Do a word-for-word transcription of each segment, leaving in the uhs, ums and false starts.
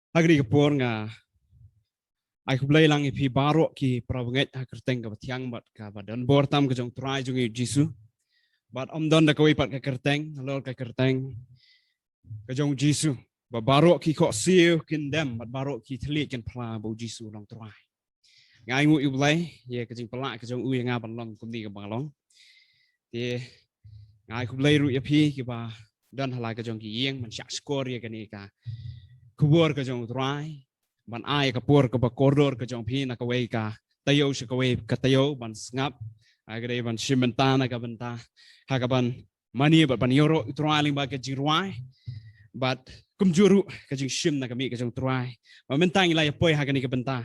Ha kane ka por nga ai khublei lang ïa phi baroh ki para bangeit ha ka kyrteng kaba thiang bad kaba don bor tam ka jong U Trai jong ngi U Jisu. Bad ym don da kawei pat ka kyrteng halor ka kyrteng ka jong U Jisu, ba baroh ki khohsiew kin dem bad baroh ki thylliej kin phla ba U Jisu u long Trai. Nga ainguh ïa U Blei ïa ka jingpyllait ka jong u ïa nga ban long kumne kaba nga long. Te nga ai khublei ruh ïa phi kiba don ha la ka jong ki ïing ban shah shkor ïa kane ka khubor ka jong U Trai, ban ai ka por kaba kordor ka jong phi na kawei ka taïew sha kawei ka taïew ban sngap, ha ka dei ban shim bynta na ka bynta, ha kaban mane bad ban ïaroh U Trai lyngba ka jingrwai bad kumjuh ruh ka jingshim na ka mih ka jong U Trai. Ba mynta ngi la ïa poi ha kane ka bynta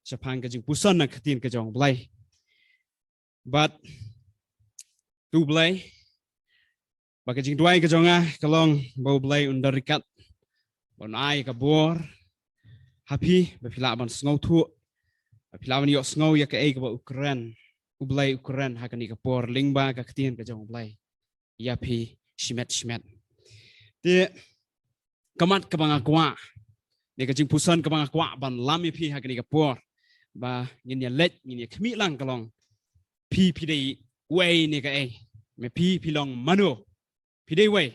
shaphang ka jingpuson na ka ktien ka jong U Blei. Bad to U Blei, ba ka jingduwai ka jong nga ka long ba U Blei un don ryngkat, ba un ai ka bor ha phi ba phi lah ban sngewthuh, ba phi lah ban ïohsngew ïa kaei kaba u kren, U Blei u kren ha kane ka por lyngba ka ktien ka jong U Blei ïa phi shimet shimet. Te ka mat kaba nga kwah, ne ka jingpuson kaba nga kwah ban lam ïa phi ha kane ka por, ba ngin ïa leit, ngin ïa khmih lang ka long, phi phi dei uei ne kaei, me phi phi long mano, phi dei uei.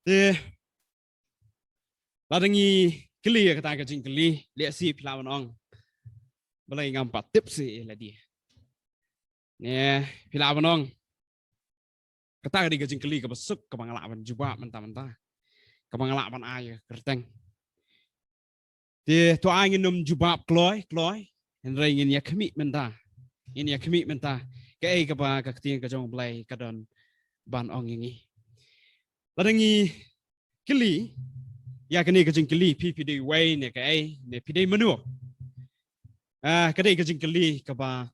Te lada ngi kylli ïa kata ka jingkylli, lehse phi lah ban ong, balei ngam pat tip shuh ïa lade, ne phi lah ban ong, kata ka dei ka jingkylli kaba suk kaba nga lah ban jubab mynta mynta, kaba nga lah ban ai ïa ka kyrteng. Te to ai ngin ym jubab kloi kloi, hynrei ngin ïa khmih mynta, ngin ïa khmih mynta kaei kaba ka ktien ka jong U Blei ka don ban ong ïa ngi. Lada ngi kylli ïa kane ka jingkylli, phi phi dei uei ne kaei, ne phi dei mano, ah, ka dei ka jingkylli kaba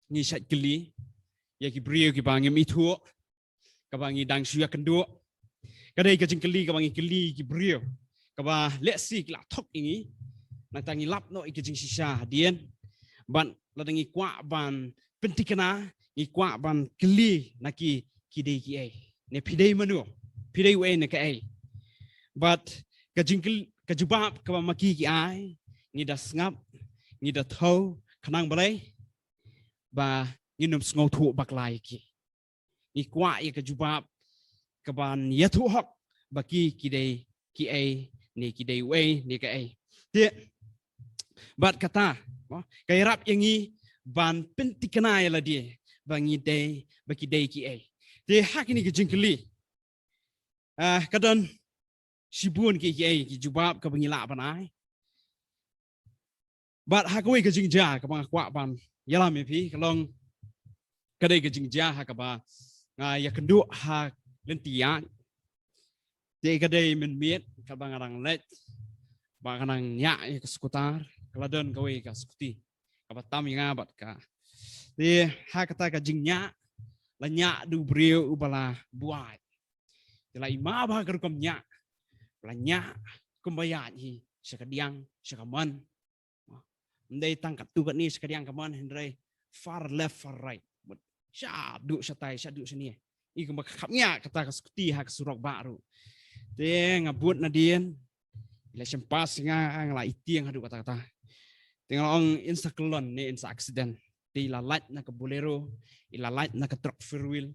ngi shait kylli ïa ki briew kiba ngim ithuh, kaba ngi dang shu ïakynduh. Ka dei ka jingkylli kaba ngi kylli ki briew kaba lehse ki la thok ïa ngi, nangta ngi lap noh ïa ka jingshisha hadien. Bad lada ngi kwah ban pynthikna, ngi kwah ban kylli na ki, ki dei kiei, ne phi dei mano, phi dei uei ne kaei. Bad ka jingkylli, ka jubab kaba ma ki ki ai, ngi da sngap, ngi da thew, khnang balei, ba ngin ym sngewthuh bakla ïa ki. Ngi kwah ïa ka jubab kaban ïathuh hok ba ki ki dei kiei, ne ki dei uei ne kaei. Te bad kata, mo, ka ïarap ïa ngi ban pynthikna ïa lade ba ngi dei, ba ki dei kiei. Te ha kine ki jingkylli, ah, ka don shibun ki, ki, ki jubab kaba ngi lah ban ai. Bad ha kawei ka jingjia kaba nga kwah ban ïalam ïa phi ka long, ka dei ka jingjia ha kaba nga ïakynduh ha lynti ïaid. Te ka dei mynmiet kaba nga dang leit, ba nga dang ñiah ïa ka skutar, ka la don kawei ka skuti kaba tam ïa nga bad ka. Te ha kata ka jingñiah, la ñiah da u briew uba la buaid. Te la i ma bha ka rukom ñiah, la ñiah kumba ïaid hi, sha kadiang sha kamon. Ym dei tang katto katne sha kadiang kamon, hynrei far left far right, mut shaduh shatai shaduh shane. I kumba ka khapngiah kata ka skuti ha ka surok bah ruh. Te nga bud nadien, i la shim pass ïa nga, nga la i tieng haduh katta katta. Te nga la ong, yn sa kyllon ne yn sa accident. Te i la lait na ka Bolero, i la lait na ka truck four wheel.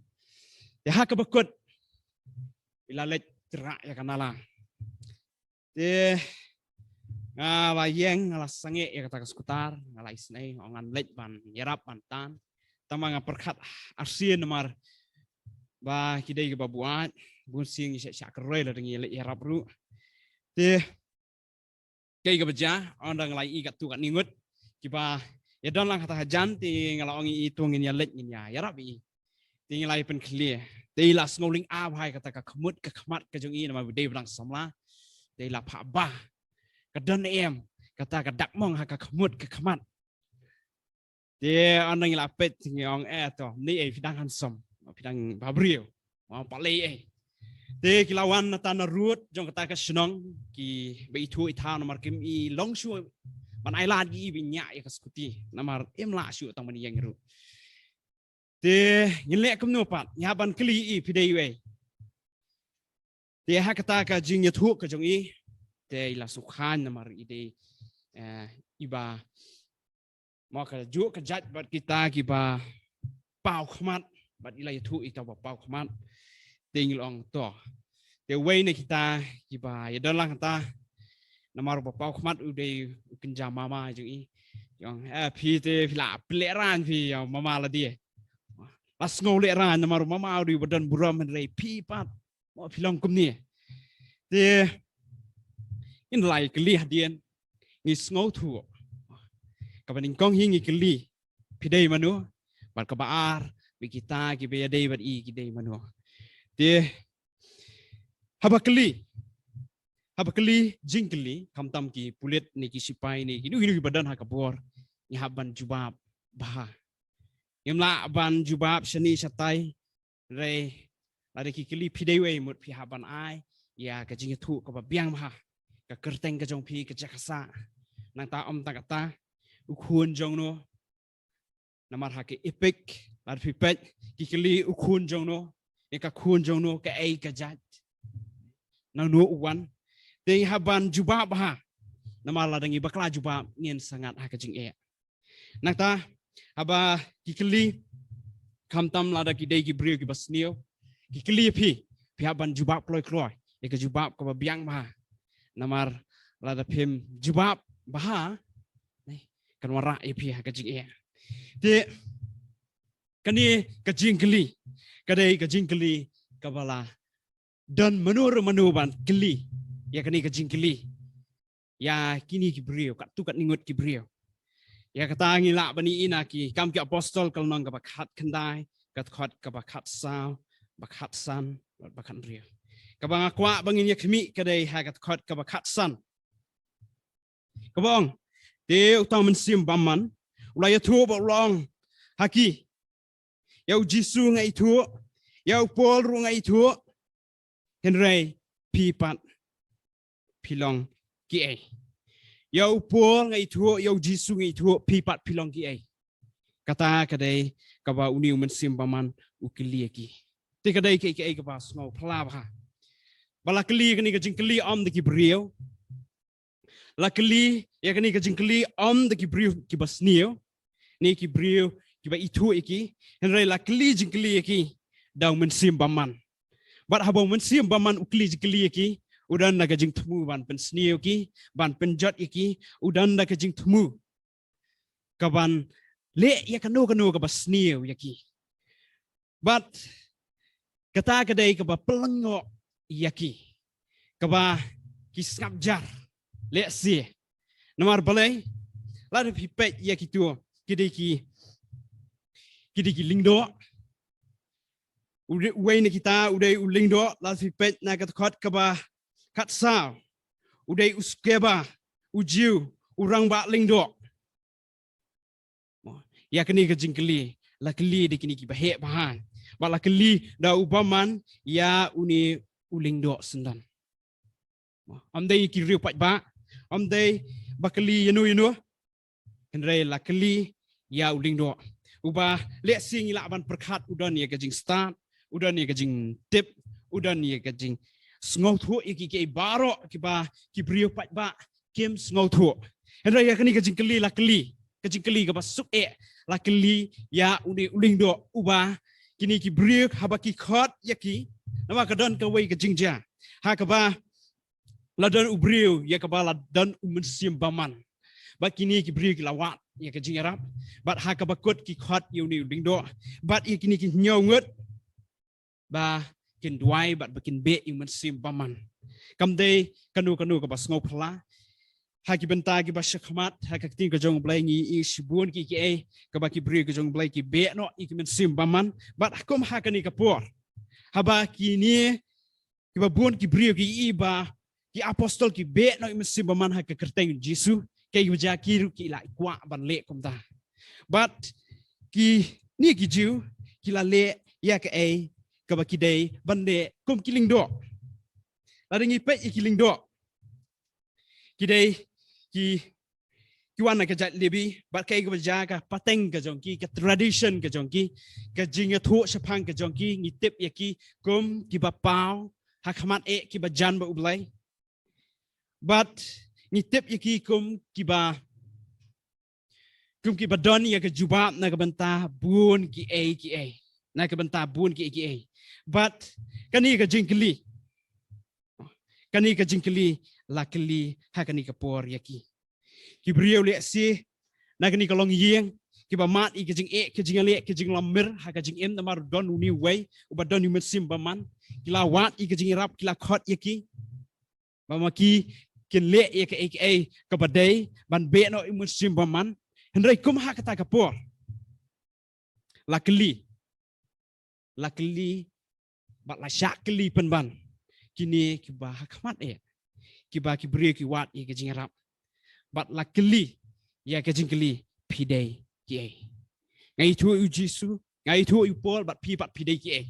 Te ha kaba kut i la leit tyrrah ïa ka nala. Te nga la ïeng, nga la sangeh ïa kata ka skutar, nga la isynei, nga ong ngan leit ban ïarap ban tan. Tangba nga pyrkhat arsien namar ba ki dei kiba buaid, bun sien ngi shah shah kyroi lada ngi leit ïarap ruh. Te kaei kaba jia, ynda nga la i katto katne ngut kiba ïadon lang hata hajan, te nga la ong ïa i, to ngin ïa leit ngin ïa ïarap ïa i. Te ngi la ïa pynkhlieh. Te i la sngew lynga bha ïa kata ka khmut ka khmat ka jong i namar ba dei ba dang samla. Te i la phah bah, ka don em kata ka dak mong ha ka khmut ka khmat. Te ynda ngi la peit ngi ong, eh, to, ni, eh, phi dang handsome, phi dang bhabriew, ong pale eh. Te ki la wan na tang na rud jong kata ka shnong, kiba ithuh ithaw namar kim i long shuh ban ai lad ïa i ba ñiah ïa ka skuti namar im lah shuh tang ban ïeng ruh. Te ngin leh kumno pat, ngi hap ban kylli i, phi dei uei. Te ha kata ka jingïathuh ka jong i, te i la sngewkhlaiñ namar i dei, eh, iba, mo, ka juh ka jait bad kita kiba paw khmat, bad i la ïathuh ïa kita ba paw khmat. Te ngi la ong to, te uwei na kita kiba ïadon lang kata, namar ba paw khmat u dei u kynja mama jong i. Ong, eh, phi te phi la pynlehraiñ phi ïa mama lade. La sngew lehraiñ namar mama u dei ba don burom, hynrei phi pat, mo, phi long kumne. Te ngin ïa kylli hadien, ngi sngewthuh. Kaba nyngkong hi ngi kylli, phi dei mano? Bad kaba ar, ba kita kiba ïadei bad i ki dei mano? Te haba kylli, haba kylli, jingkylli, khamtam ki pulit ne ki sipai ne kino kino kiba don ha ka bor, ngi hap ban jubab bha. Ngim lah ban jubab shane shatai, hynrei lada ki kylli phi dei uei, mut phi hap ban ai ïa ka jingïathuh kaba biang bha. Ka kyrteng ka jong phi, ka jaka sah. Nangta ym tang kata, u khun jong no. Namar ha ka EPIC, lada phi peit, ki kylli u khun jong no, ïa ka khun jong no, kaei ka jait, nangno u wan. Te ngi hap ban jubab bha. Namar lada ngi bakla jubab, ngin sa ngat ha ka jingeh. Nangta, haba ki kylli, khamtam lada ki dei ki briew kiba sniew, ki kylli phi, phi hap ban jubab kloi kloi, ïa ka jubab kaba biang bha. Namar lada phim jubab bha, ne, kan wanrah ïa phi ha ka jingeh. Te kane ka jingkylli, ka dei ka jingkylli kaba la don mano re mano ban kylli ïa kane ka jingkylli ïa kine ki briew, katto katne ngut ki briew. Ïa kata ngi lah ban ïohi na ki Kam ki Apostol ka lynnong kaba khatkhyndai, ka dkhot kaba khatsaw, ba khatsan, ba khathynriew. Kaba nga kwah ba ngin ïa khmih ka dei ha ka dkhot kaba khatsan. Kaba ong, te uta u Mynsiem Bymman u la ïathuh bad u la ong ha ki, ïa u Jisu nga ithuh, ïa u Paul ruh nga ithuh, hynrei phi pat phi long kiei? Ïa u Paul nga ithuh, ïa u Jisu nga ithuh, phi pat phi long kiei? Kata ka dei kaba une u Mynsiem Bymman u kylli ïa ki. Te ka dei kaei kaei kaba sngewphylla bha. Ba la kylli kane ka jingkylli ym da ki briew. La kylli ïa kane ka jingkylli ym da ki briew kiba sniew, ne ki briew kiba ithuh ïa ki, hynrei la kylli jingkylli ïa ki da u Mynsiem Bymman. Bad haba u Mynsiem Bymman u kylli jingkylli ïa ki, u don da ka jingthmu ban pynsniew ïa ki, ban pynjot ïa ki, u don da ka jingthmu kaban leh ïa kano kano kaba sniew ïa ki. Bad kata ka dei kaba pynlyngngoh ïa ki, kaba ki sngap jar lehse. Namar balei? Lada phi peit ïa kito, ki dei ki, ki dei ki lyngdoh. U dei, uwei na kita u dei u lyngdoh, lada phi peit na ka dkhot kaba khatsaw, u dei u Skeva, u Jiw, u rangbah lyngdoh. Mo, ïa kane ka jingkylli la kylli da kine kiba heh bha. Bad la kylli da u bymman ïa une u lyngdoh syndon. Mo, ym dei ki briew paidbah, ym dei ba kylli ïano ïano, hynrei la kylli ïa u lyngdoh. Uba lehse ngi lah ban pyrkhat u don ïa ka jingstad, u don ïa ka jingtip, u don ïa ka jingsngewthuh ïa ki, ki baroh kiba ki briew paidbah kim sngewthuh. Hynrei ïa kane ka jingkylli la kylli, ka jingkylli kaba suk eh, la kylli ïa une u lyngdoh uba kine ki briew haba ki khot ïa ki, namar ka don kawei ka jingjia ha kaba la don u briew ïa kaba la don u Mynsiem Bymman. Bad kine ki briew ki la wad ïa ka jingïarap. Bad ha kaba kut ki khot ïa une u lyngdoh, bad ïa kine ki hynñiew ngut ba kin duwai bad ba kin beh ïa u Mynsiem Bymman. Kam dei kano kano kaba sngewphylla. Ha ki bynta kiba shakhmat, ha ka ktien ka jong U Blei ngi ïohi shibun kiei kiei kaba ki briew ka jong U Blei ki beh noh ïa ki Mynsiem Bymman. Bad kum ha kane ka por, haba kine kiba bun ki briew ki ïohi ba ki apostol ki beh noh ïa u Mynsiem Bymman ha ka kyrteng Jisu, kaei kaba jia, ki ruh ki la kwah ban leh kumta. Bad kine ki Jiw ki la leh ïa kaei kaba ki dei ban leh kum ki lyngdoh. Lada ngi peit ïa ki lyngdoh, ki dei ki, ki wan na ka jait Lebi, bad kaei kaba jia, ka pateng ka jong ki, ka tradition ka jong ki, ka jingïathuh shaphang ka jong ki, ngi tip ïa ki kum kiba paw ha khmat eh, kiba jan bad U Blei. Bad ngi tip ïa ki kum kiba, kum kiba don ïa ka jubab na ka bynta bun kiei kiei. Na ka bynta bun kiei kiei. Bad kane ka jingkylli, kane ka jingkylli la kylli ha kane ka por ïa ki. Ki briew lehse na kane ka longïing kiba mad ïa ka jingeh, ka jingïaleh, ka jinglong mir ha ka jingim, namar don une uwei uba don u mynsiem bymman. Ki la wad ïa ka jingïarap, ki la khot ïa ki. Ba ma ki kin leh ïa kaei kaei kaba dei ban beh noh ïa u mynsiem bymman. Hynrei kum ha kata ka por, la kylli, la kylli bad la shah kylli pynban kine kiba ha khmat eh, kiba ki briew ki wad ïa ka jingïarap. Bad la kylli ïa ka jingkylli, phi dei kiei? Nga ïathuh ïa u Jisu, nga ïathuh ïa u Paul, bad phi pat phi dei kiei?